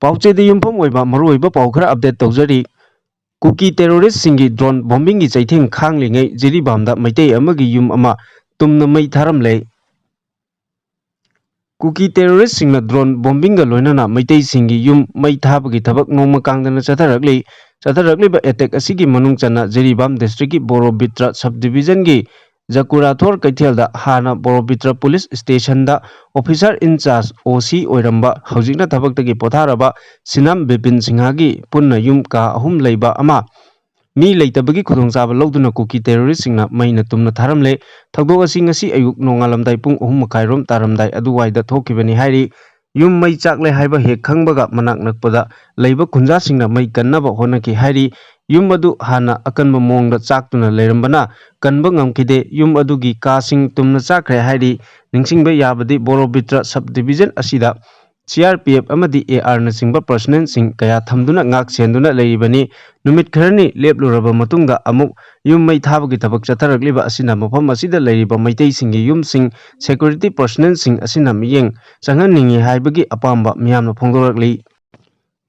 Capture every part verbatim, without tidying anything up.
ꯄꯥꯎꯆꯦꯗ ꯌꯨꯝꯐꯝ ꯑꯣꯏꯕ ꯃꯔꯨꯑꯣꯏꯕ ꯄꯥꯎ ꯈꯔ ꯑꯞꯗꯦꯠ ꯇꯧꯖꯔꯤ꯫ ꯀꯨꯀꯤ ꯇꯦꯔꯣꯔꯤꯁꯁꯤꯡꯒꯤ ꯗ꯭ꯔꯣꯟ ꯕꯣꯝꯕꯤꯡꯒꯤ ꯆꯩꯊꯦꯡ ꯈꯥꯡꯂꯤꯉꯩ ꯖꯤꯔꯤꯕꯥꯝꯗ ꯃꯩꯇꯩ ꯑꯃꯒꯤ ꯌꯨꯝ ꯑꯃ ꯇꯨꯝꯅ ꯃꯩ ꯊꯥꯔꯝꯂꯦ꯫ ꯀꯨꯀꯤ ꯇꯦꯔꯣꯔꯤꯁꯁꯤꯡꯅ ꯗ꯭ꯔꯣꯟ ꯕꯣꯝꯕꯤꯡꯒ ꯂꯣꯏꯅꯅ ꯃꯩꯇꯩꯁꯤꯡꯒꯤ ꯌꯨꯝ ꯃꯩ ꯊꯥꯕꯒꯤ ꯊꯕꯛ ꯅꯣꯡꯃ ꯀꯥꯡꯗꯅ ꯆꯠꯊꯔꯛꯂꯤ꯫ ꯆꯠꯊꯔꯛꯂꯤꯕ ꯑꯦꯇꯦꯛ ꯑꯁꯤꯒꯤ ꯃꯅꯨꯡ ꯆꯟꯅ ꯖꯤꯔꯤꯕꯥꯝ ꯗꯤꯁꯇ꯭ꯔꯤꯛꯀꯤ ꯕꯣꯔꯣꯕꯤꯇ꯭ꯔ ꯁꯕ ꯗꯤꯕꯤꯖꯟꯒꯤ ꯖꯀꯨꯔꯥꯊꯣꯔ ꯀꯩꯊꯦꯜꯗ ꯍꯥꯟꯅ ꯕꯣꯔꯣꯕꯤꯇ꯭ꯔ ꯄꯨꯂꯤꯁ ꯁ꯭ꯇꯦꯁꯟꯗ ꯑꯣꯐꯤꯁꯥꯔ ꯏꯟꯆꯥꯔꯖ, ꯑꯣ ꯁꯤ, ꯑꯣꯏꯔꯝꯕ, ꯍꯧꯖꯤꯛꯅ ꯊꯕꯛꯇꯒꯤ ꯄꯣꯊꯥꯔꯕ ꯁꯤꯅꯥꯝ ꯕꯤꯄꯤꯟ ꯁꯤꯡꯍꯒꯤ ꯄꯨꯟꯅ ꯌꯨꯝ ꯀꯥ ꯑꯍꯨꯝ ꯂꯩꯕ ꯑꯃ ꯃꯤ ꯂꯩꯇꯕꯒꯤ ꯈꯨꯗꯣꯡꯆꯥꯕ ꯂꯧꯗꯨꯅ ꯀꯨꯀꯤ ꯇꯦꯔꯣꯔꯤꯁꯁꯤꯡꯅ ꯃꯩꯅ ꯇꯨꯝꯅ ꯊꯥꯔꯝꯂꯦ꯫ ꯊꯧꯗꯣꯛ ꯑꯁꯤ ꯉꯁꯤ ꯑꯌꯨꯛ ꯅꯣꯡꯉꯥꯜꯂꯝꯗꯥꯏ ꯄꯨꯡ ꯑꯍꯨꯝ ꯃꯈꯥꯏꯔꯣꯝ ꯇꯥꯔꯝꯗꯥꯏ ꯑꯗꯨꯋꯥꯏꯗ ꯊꯣꯛꯈꯤꯕꯅꯤ ꯍꯥꯏꯔꯤ꯫ ꯌꯨꯝ ꯃꯩ ꯆꯥꯛꯂꯦ ꯍꯥꯏꯕ ꯍꯦꯛ ꯈꯪꯕꯒ ꯃꯅꯥꯛ ꯅꯛꯄꯗ ꯂꯩꯕ ꯈꯨꯟꯖꯥꯁꯤꯡꯅ ꯃꯩ ꯀꯟꯅꯕ ꯍꯣꯠꯅꯈꯤ ꯍꯥꯏꯔꯤ꯫ ꯌꯨꯝ ꯑꯗꯨ ꯍꯥꯟꯅ ꯑꯀꯟꯕ ꯃꯑꯣꯡꯗ ꯆꯥꯛꯇꯨꯅ ꯂꯩꯔꯝꯕꯅ ꯀꯟꯕ ꯉꯝꯈꯤꯗꯦ꯫ ꯌꯨꯝ ꯑꯗꯨꯒꯤ ꯀꯥꯁꯤꯡ ꯇꯨꯝꯅ ꯆꯥꯛꯈ꯭ꯔꯦ ꯍꯥꯏꯔꯤ꯫ ꯅꯤꯡꯁꯤꯡꯕ ꯌꯥꯕꯗꯤ ꯕꯣꯔꯣꯕꯤꯇ꯭ꯔ ꯁꯕ ꯗꯤꯕꯤꯖꯟ ꯑꯁꯤꯗ ꯁꯤ ꯑꯥꯔ ꯄꯤ ꯑꯦꯐ ꯑꯃꯗꯤ ꯑꯦ ꯑꯥꯔꯅꯆꯤꯡꯕ ꯄꯔꯁꯅꯦꯜꯁꯤꯡ ꯀꯌꯥ ꯊꯝꯗꯨꯅ ꯉꯥꯛ ꯁꯦꯟꯗꯨꯅ ꯂꯩꯔꯤꯕꯅꯤ꯫ ꯅꯨꯃꯤꯠ ꯈꯔꯅꯤ ꯂꯦꯞꯂꯨꯔꯕ ꯃꯇꯨꯡꯗ ꯑꯃꯨꯛ ꯌꯨꯝ ꯃꯩ ꯊꯥꯕꯒꯤ ꯊꯕꯛ ꯆꯠꯊꯔꯛꯂꯤꯕ ꯑꯁꯤꯅ ꯃꯐꯝ ꯑꯁꯤꯗ ꯂꯩꯔꯤꯕ ꯃꯩꯇꯩꯁꯤꯡꯒꯤ ꯌꯨꯝꯁꯤꯡ ꯁꯦꯀ꯭ꯌꯨꯔꯤꯇꯤ ꯄꯔꯁꯅꯦꯜꯁꯤꯡ ꯑꯁꯤꯅ ꯃꯤꯠꯌꯦꯡ ꯆꯪꯍꯟꯅꯤꯡꯏ ꯍꯥꯏꯕꯒꯤ ꯑꯄꯥꯝꯕ ꯃꯤꯌꯥꯝꯅ ꯐꯣꯡꯗꯣꯔꯛꯂꯤ꯫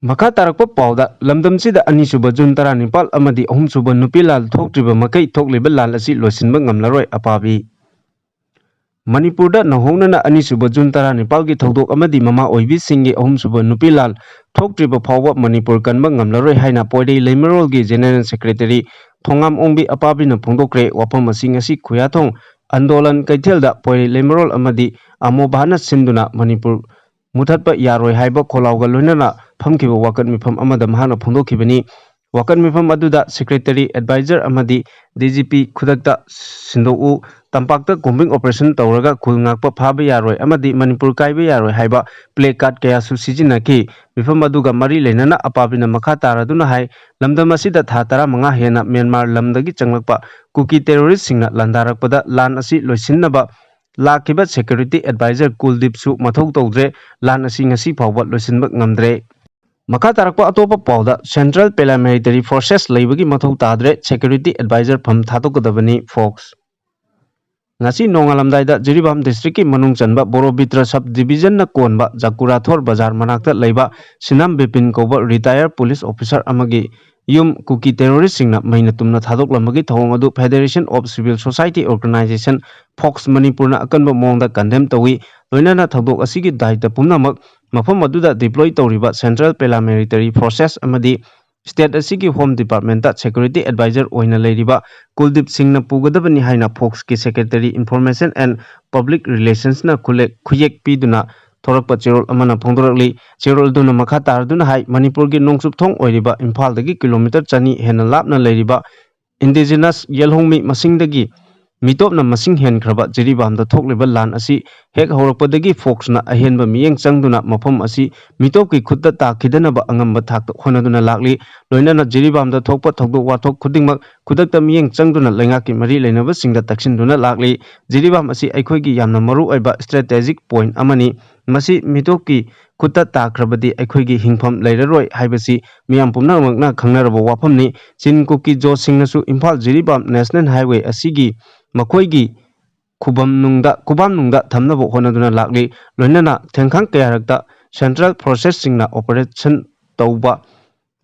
ꯃꯈꯥ ꯇꯥꯔꯛꯄ ꯄꯥꯎꯗ, ꯂꯝꯗꯝꯁꯤꯗ ꯑꯅꯤꯁꯨꯕ ꯖꯨꯟ ꯇꯔꯥꯅꯤꯄꯥꯜ ꯑꯃꯗꯤ ꯑꯍꯨꯝꯁꯨꯕ ꯅꯨꯄꯤ ꯂꯥꯜ ꯊꯣꯛꯇ꯭ꯔꯤꯕ ꯃꯈꯩ ꯊꯣꯛꯂꯤꯕ ꯂꯥꯜ ꯑꯁꯤ ꯂꯣꯏꯁꯤꯟꯕ ꯉꯝꯂꯔꯣꯏ꯫ ꯑꯄꯥꯕꯤ꯫ ꯃꯅꯤꯄꯨꯔꯗ ꯅꯧꯍꯧꯅꯅ ꯑꯅꯤꯁꯨꯕ ꯖꯨꯟ ꯇꯔꯥꯅꯤꯄꯥꯜꯒꯤ ꯊꯧꯗꯣꯛ ꯑꯃꯗꯤ ꯃꯃꯥ ꯑꯣꯏꯕꯤꯁꯤꯡꯒꯤ ꯑꯍꯨꯝꯁꯨꯕ ꯅꯨꯄꯤ ꯂꯥꯜ ꯊꯣꯛꯇ꯭ꯔꯤꯕ ꯐꯥꯎꯕ ꯃꯅꯤꯄꯨꯔ ꯀꯟꯕ ꯉꯝꯂꯔꯣꯏ ꯍꯥꯏꯅ ꯄꯣꯏꯔꯩ ꯂꯩꯃꯔꯣꯜꯒꯤ ꯖꯦꯅꯦꯔꯦꯜ ꯁꯦꯀ꯭ꯔꯦꯇꯔꯤ ꯊꯣꯉꯥꯝ ꯑꯣꯡꯕꯤ ꯑꯄꯥꯕꯤꯅ ꯐꯣꯡꯗꯣꯛꯈ꯭ꯔꯦ꯫ ꯋꯥꯐꯝ ꯑꯁꯤ ꯉꯁꯤ ꯈꯨꯌꯥꯊꯣꯡ ꯑꯟꯗꯣꯂꯟ ꯀꯩꯊꯦꯜꯗ ꯄꯣꯏꯔꯩ ꯂꯩꯃꯔꯣꯜ ꯑꯃꯗꯤ ꯑꯃꯣꯕꯥꯅ ꯁꯤꯟꯗꯨꯅ ꯃꯅꯤꯄꯨꯔ ꯃꯨꯊꯠꯄ ꯌꯥꯔꯣꯏ ꯍꯥꯏꯕ ꯈꯣꯜꯂꯥꯎꯒ ꯂꯣꯏꯅꯅ ꯐꯝꯈꯤꯕ ꯋꯥꯀꯠ ꯃꯤꯐꯝ ꯑꯃꯗ ꯃꯍꯥꯛꯅ ꯐꯣꯡꯗꯣꯛꯈꯤꯕꯅꯤ꯫ ꯋꯥꯀꯠ ꯃꯤꯐꯝ ꯑꯗꯨꯗ ꯁꯦꯀ꯭ꯔꯦꯇꯔꯤ, ꯑꯦꯗꯚꯥꯏꯖꯔ ꯑꯃꯗꯤ ꯗꯤ ꯖꯤ ꯄꯤ ꯈꯨꯗꯛꯇ ꯁꯤꯟꯗꯣꯛꯎ, ꯇꯝꯄꯥꯛꯇ ꯀꯣꯝꯕꯤꯡ ꯑꯣꯄꯔꯦꯁꯟ ꯇꯧꯔꯒ ꯈꯨꯜ ꯉꯥꯛꯄ ꯐꯥꯕ ꯌꯥꯔꯣꯏ ꯑꯃꯗꯤ ꯃꯅꯤꯄꯨꯔ ꯀꯥꯏꯕ ꯌꯥꯔꯣꯏ ꯍꯥꯏꯕ ꯄ꯭ꯂꯦ ꯀꯥꯔꯗ ꯀꯌꯥꯁꯨ ꯁꯤꯖꯤꯟꯅꯈꯤ꯫ ꯃꯤꯐꯝ ꯑꯗꯨꯒ ꯃꯔꯤ ꯂꯩꯅꯅ ꯑꯄꯥꯕꯤꯅ ꯃꯈꯥ ꯇꯥꯔꯗꯨꯅ ꯍꯥꯏ, ꯂꯝꯗꯝ ꯑꯁꯤꯗ ꯊꯥ ꯇꯔꯥꯃꯉꯥ ꯍꯦꯟꯅ ꯃ꯭ꯌꯥꯟꯃꯥꯔ ꯂꯝꯗꯒꯤ ꯆꯪꯂꯛꯄ ꯀꯨꯀꯤ ꯇꯦꯔꯣꯔꯤꯁꯁꯤꯡꯅ ꯂꯥꯟꯗꯥꯔꯛꯄꯗ ꯂꯥꯟ ꯑꯁꯤ ꯂꯣꯏꯁꯤꯟꯅꯕ ꯂꯥꯛꯈꯤꯕ ꯁꯦꯀ꯭ꯌꯨꯔꯤꯇꯤ ꯑꯦꯗꯚꯥꯏꯖꯔ ꯀꯨꯜꯗꯤꯞꯁꯨ ꯃꯊꯧ ꯇꯧꯗ꯭ꯔꯦ꯫ ꯂꯥꯟ ꯑꯁꯤ ꯉꯁꯤ ꯐꯥꯎꯕ ꯂꯣꯏꯁꯤꯟꯕ ꯉꯝꯗ꯭ꯔꯦ꯫ ꯃꯈꯥ ꯇꯥꯔꯛꯄ ꯑꯇꯣꯞꯄ ꯄꯥꯎꯗ, ꯁꯦꯟꯇ꯭ꯔꯦꯜ ꯄꯦꯔꯥꯃꯤꯂꯤꯇꯔꯤ ꯐꯣꯔꯁꯦꯁ ꯂꯩꯕꯒꯤ ꯃꯊꯧ ꯇꯥꯗ꯭ꯔꯦ, ꯁꯦꯀ꯭ꯌꯨꯔꯤꯇꯤ ꯑꯦꯗꯚꯥꯏꯖꯔ ꯐꯝ ꯊꯥꯗꯣꯛꯀꯗꯕꯅꯤ, ꯐꯣꯛꯁ꯫ ꯉꯁꯤ ꯅꯣꯡꯉꯥꯜꯂꯝꯗꯥꯏꯗ ꯖꯤꯔꯤꯕꯥꯝ ꯗꯤꯁꯇ꯭ꯔꯤꯛꯀꯤ ꯃꯅꯨꯡ ꯆꯟꯕ ꯕꯣꯔꯣꯕꯤꯇ꯭ꯔ ꯁꯕ ꯗꯤꯕꯤꯖꯟꯅ ꯀꯣꯟꯕ ꯖꯀꯨꯔꯥꯊꯣꯔ ꯕꯖꯥꯔ ꯃꯅꯥꯛꯇ ꯂꯩꯕ ꯁꯤꯅꯥꯝ ꯕꯤꯄꯤꯟ ꯀꯧꯕ ꯔꯤꯇꯥꯌꯔ ꯄꯨꯂꯤꯁ ꯑꯣꯐꯤꯁꯥꯔ ꯑꯃꯒꯤ ꯌꯨꯝ ꯀꯨꯀꯤ ꯇꯦꯔꯣꯔꯤꯁꯁꯤꯡꯅ ꯃꯩꯅ ꯇꯨꯝꯅ ꯊꯥꯗꯣꯛꯂꯝꯕꯒꯤ ꯊꯧꯑꯣꯡ ꯑꯗꯨ Federation of Civil Society Organization, fox ꯃꯅꯤꯄꯨꯔꯅ ꯑꯀꯟꯕ ꯃꯑꯣꯡꯗ ꯀꯟꯗꯦꯝ ꯇꯧꯏ꯫ ꯂꯣꯏꯅꯅ ꯊꯧꯗꯣꯛ ꯑꯁꯤꯒꯤ ꯗꯥꯏꯇ ꯄꯨꯝꯅꯃꯛ ꯃꯐꯝ ꯑꯗꯨꯗ ꯗꯤꯄ꯭ꯂꯣꯏ ꯇꯧꯔꯤꯕ ꯁꯦꯟꯇ꯭ꯔꯦꯜ ꯄꯦꯔꯥꯃꯤꯂꯤꯇꯔꯤ ꯐꯣꯔꯁꯦꯁ ꯑꯃꯗꯤ ꯁ꯭ꯇꯦꯠ ꯑꯁꯤꯒꯤ ꯍꯣꯝ ꯗꯤꯄꯥꯔꯠꯃꯦꯟꯇ ꯁꯦꯀ꯭ꯌꯨꯔꯤꯇꯤ ꯑꯦꯗꯚꯥꯏꯖꯔ ꯑꯣꯏꯅ ꯂꯩꯔꯤꯕ ꯀꯨꯜꯗꯤꯞ ꯁꯤꯡꯅ ꯄꯨꯒꯗꯕꯅꯤ ꯍꯥꯏꯅ ꯐꯣꯛꯁꯀꯤ ꯁꯦꯀ꯭ꯔꯦꯇꯔꯤ ꯏꯟꯐꯣꯔꯃꯦꯁꯟ ꯑꯦꯟ ꯄꯕ꯭ꯂꯤꯛ ꯔꯤꯂꯦꯁꯟꯁꯅ ꯈꯨꯂꯦꯛ-, ꯈꯨꯌꯦꯛ ꯄꯤꯗꯨꯅ ꯊꯣꯔꯛꯄ ꯆꯦꯔꯣꯜ ꯑꯃꯅ ꯐꯣꯡꯗꯣꯔꯛꯂꯤ꯫ ꯆꯦꯔꯣꯜ ꯑꯗꯨꯅ ꯃꯈꯥ ꯇꯥꯔꯗꯨꯅ ꯍꯥꯏ, ꯃꯅꯤꯄꯨꯔꯒꯤ ꯅꯣꯡꯆꯨꯞ ꯊꯣꯡ ꯑꯣꯏꯔꯤꯕ ꯏꯝꯐꯥꯜꯗꯒꯤ ꯀꯤꯂꯣꯃꯤꯇꯔ ꯆꯅꯤ ꯍꯦꯟꯅ ꯂꯥꯞꯅ ꯂꯩꯔꯤꯕ ꯏꯟꯗꯤꯖꯤꯅꯁ ꯌꯦꯜꯍꯣꯡꯃꯤ ꯃꯁꯤꯡꯗꯒꯤ ꯃꯤꯇꯣꯞꯅ ꯃꯁꯤꯡ ꯍꯦꯟꯈ꯭ꯔꯕ ꯖꯤꯔꯤꯕꯥꯝꯗ ꯊꯣꯛꯂꯤꯕ ꯂꯥꯟ ꯑꯁꯤ ꯍꯦꯛ ꯍꯧꯔꯛꯄꯗꯒꯤ ꯐꯣꯛꯁꯅ ꯑꯍꯦꯟꯕ ꯃꯤꯠꯌꯦꯡ ꯆꯪꯗꯨꯅ ꯃꯐꯝ ꯑꯁꯤ ꯃꯤꯇꯣꯞꯀꯤ ꯈꯨꯠꯇ ꯇꯥꯈꯤꯗꯅꯕ ꯑꯉꯝꯕ ꯊꯥꯛꯇ ꯍꯣꯠꯅꯗꯨꯅ ꯂꯥꯛꯂꯤ꯫ ꯂꯣꯏꯅꯅ ꯖꯤꯔꯤꯕꯥꯝꯗ ꯊꯣꯛꯄ ꯊꯧꯗꯣꯛ ꯋꯥꯊꯣꯛ ꯈꯨꯗꯤꯡꯃꯛ ꯈꯨꯗꯛꯇ ꯃꯤꯠꯌꯦꯡ ꯆꯪꯗꯨꯅ ꯂꯩꯉꯥꯛꯀꯤ ꯃꯔꯤ ꯂꯩꯅꯕꯁꯤꯡꯗ ꯇꯛꯁꯤꯟꯗꯨꯅ ꯂꯥꯛꯂꯤ꯫ ꯖꯤꯔꯤꯕꯥꯝ ꯑꯁꯤ ꯑꯩꯈꯣꯏꯒꯤ ꯌꯥꯝꯅ ꯃꯔꯨ ꯑꯣꯏꯕ ꯁ꯭ꯇ꯭ꯔꯦꯇꯦꯖꯤꯛ ꯄꯣꯏꯟꯠ ꯑꯃꯅꯤ꯫ ꯃꯁꯤ ꯃꯤꯇꯣꯞꯀꯤ ꯈꯨꯠꯇ ꯇꯥꯈ꯭ꯔꯕꯗꯤ ꯑꯩꯈꯣꯏꯒꯤ ꯍꯤꯡꯐꯝ ꯂꯩꯔꯔꯣꯏ ꯍꯥꯏꯕꯁꯤ ꯃꯤꯌꯥꯝ ꯄꯨꯝꯅꯃꯛꯅ ꯈꯪꯅꯔꯕ ꯋꯥꯐꯝꯅꯤ꯫ ꯆꯤꯟ ꯀꯨꯀꯤ ꯖꯣꯁꯁꯤꯡꯅꯁꯨ ꯏꯝꯐꯥꯜ ꯖꯤꯔꯤꯕꯥꯝ ꯅꯦꯁꯅꯦꯜ ꯍꯥꯏꯋꯦ ꯑꯁꯤꯒꯤ ꯃꯈꯣꯏꯒꯤ ꯈꯨꯕꯝꯅꯨꯡꯗ, ꯈꯨꯕꯥꯝꯅꯨꯡꯗ ꯊꯝꯅꯕ ꯍꯣꯠꯅꯗꯨꯅ ꯂꯥꯛꯂꯤ꯫ ꯂꯣꯏꯅꯅ ꯊꯦꯡꯈꯥꯡ ꯀꯌꯥꯔꯛꯇ ꯁꯦꯟꯇ꯭ꯔꯦꯜ ꯐꯣꯔꯁꯦꯁꯁꯤꯡꯅ ꯑꯣꯄꯔꯦꯁꯟ ꯇꯧꯕ,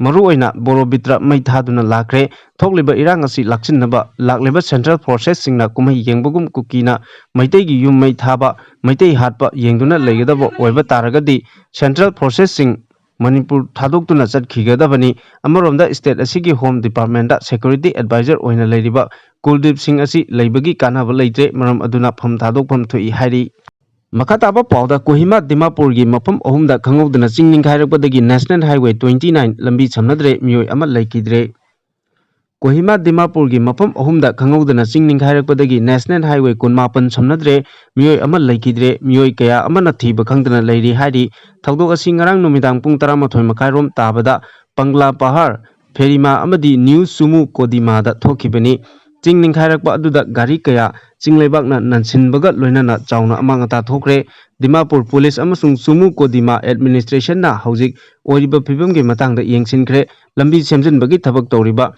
ꯃꯔꯨꯑꯣꯏꯅ ꯕꯣꯔꯣꯕꯤꯇ꯭ꯔ ꯃꯩ ꯊꯥꯗꯨꯅ ꯂꯥꯛꯈ꯭ꯔꯦ꯫ ꯊꯣꯛꯂꯤꯕ ꯏꯔꯥꯡ ꯑꯁꯤ ꯂꯥꯛꯁꯤꯟꯅꯕ ꯂꯥꯛꯂꯤꯕ ꯁꯦꯟꯇ꯭ꯔꯦꯜ ꯐꯣꯔꯁꯦꯁꯁꯤꯡꯅ ꯀꯨꯝꯍꯩ ꯌꯦꯡꯕꯒꯨꯝ ꯀꯨꯀꯤꯅ ꯃꯩꯇꯩꯒꯤ ꯌꯨꯝ ꯃꯩ ꯊꯥꯕ, ꯃꯩꯇꯩ ꯍꯥꯠꯄ ꯌꯦꯡꯗꯨꯅ ꯂꯩꯒꯗꯕ ꯑꯣꯏꯕ ꯇꯥꯔꯒꯗꯤ ꯁꯦꯟꯇ꯭ꯔꯦꯜ ꯐꯣꯔꯁꯦꯁꯁꯤꯡ ꯃꯅꯤꯄꯨꯔ ꯊꯥꯗꯣꯛꯇꯨꯅ ꯆꯠꯈꯤꯒꯗꯕꯅꯤ꯫ ꯑꯃꯔꯣꯝꯗ ꯁ꯭ꯇꯦꯠ ꯑꯁꯤꯒꯤ ꯍꯣꯝ ꯗꯤꯄꯥꯔꯠꯃꯦꯟꯇ ꯁꯦꯀ꯭ꯌꯨꯔꯤꯇꯤ ꯑꯦꯗꯚꯥꯏꯖꯔ ꯑꯣꯏꯅ ꯂꯩꯔꯤꯕ ꯀꯨꯜꯗꯤꯞ ꯁꯤꯡ ꯑꯁꯤ ꯂꯩꯕꯒꯤ ꯀꯥꯟꯅꯕ ꯂꯩꯇ꯭ꯔꯦ, ꯃꯔꯝ ꯑꯗꯨꯅ ꯐꯝ ꯊꯥꯗꯣꯛꯐꯝ ꯊꯣꯛꯏ ꯍꯥꯏꯔꯤ꯫ ꯃꯈꯥ ꯇꯥꯕ ꯄꯥꯎꯗ, ꯀꯣꯍꯤꯃꯥ ꯗꯤꯃꯥꯄꯨꯔꯒꯤ ꯃꯐꯝ ꯑꯍꯨꯝꯗ ꯈꯪꯍꯧꯗꯅ ꯆꯤꯡ ꯅꯤꯡꯈꯥꯏꯔꯛꯄꯗꯒꯤ ꯅꯦꯁꯅꯦꯜ ꯍꯥꯏꯋꯦ ꯇ꯭ꯋꯦꯟꯇꯤ ꯅꯥꯏꯟ ꯂꯝꯕꯤ ꯁꯝꯅꯗ꯭ꯔꯦ, ꯃꯤꯑꯣꯏ ꯑꯃ ꯂꯩꯈꯤꯗ꯭ꯔꯦ꯫ ꯀꯣꯍꯤꯃꯥ ꯗꯤꯃꯥꯄꯨꯔꯒꯤ ꯃꯐꯝ ꯑꯍꯨꯝꯗ ꯈꯪꯍꯧꯗꯅ ꯆꯤꯡ ꯅꯤꯡꯈꯥꯏꯔꯛꯄꯗꯒꯤ ꯅꯦꯁꯅꯦꯜ ꯍꯥꯏꯋꯦ ꯀꯨꯟꯃꯥꯄꯟ ꯁꯝꯅꯗ꯭ꯔꯦ, ꯃꯤꯑꯣꯏ ꯑꯃ ꯂꯩꯈꯤꯗ꯭ꯔꯦ, ꯃꯤꯑꯣꯏ ꯀꯌꯥ ꯑꯃꯅ ꯊꯤꯕ ꯈꯪꯗꯅ ꯂꯩꯔꯤ ꯍꯥꯏꯔꯤ꯫ ꯊꯧꯗꯣꯛ ꯑꯁꯤ ꯉꯔꯥꯡ ꯅꯨꯃꯤꯗꯥꯡ ꯄꯨꯡ ꯇꯔꯥꯃꯥꯊꯣꯏ ꯃꯈꯥꯏꯔꯣꯝ ꯇꯥꯕꯗ ꯄꯪꯂꯥ ꯄꯍꯥꯔ, ꯐꯦꯔꯤꯃꯥ ꯑꯃꯗꯤ ꯅ꯭ꯌꯨ ꯁꯨꯃꯨ ꯀꯣꯗꯤꯃꯥꯗ ꯊꯣꯛꯈꯤꯕꯅꯤ꯫ ꯆꯤꯡ ꯅꯤꯡꯈꯥꯏꯔꯛꯄ ꯑꯗꯨꯗ ꯒꯥꯔꯤ ꯀꯌꯥ ꯆꯤꯡ ꯂꯩꯕꯥꯛꯅ ꯅꯟꯁꯤꯟꯕꯒ ꯂꯣꯏꯅꯅ ꯆꯥꯎꯅ ꯑꯃꯥꯡ ꯑꯇꯥ ꯊꯣꯛꯈ꯭ꯔꯦ꯫ ꯗꯤꯃꯥꯄꯨꯔ ꯄꯨꯂꯤꯁ ꯑꯃꯁꯨꯡ ꯁꯨꯃꯨ ꯀꯣꯗꯤꯃꯥ ꯑꯦꯗꯃꯤꯅꯤꯁꯇ꯭ꯔꯦꯁꯟꯅ ꯍꯧꯖꯤꯛ ꯑꯣꯏꯔꯤꯕ ꯐꯤꯕꯝꯒꯤ ꯃꯇꯥꯡꯗ ꯌꯦꯡꯁꯤꯟꯈ꯭ꯔꯦ꯫ ꯂꯝꯕꯤ ꯁꯦꯝꯖꯤꯟꯕꯒꯤ ꯊꯕꯛ ꯇꯧꯔꯤꯕ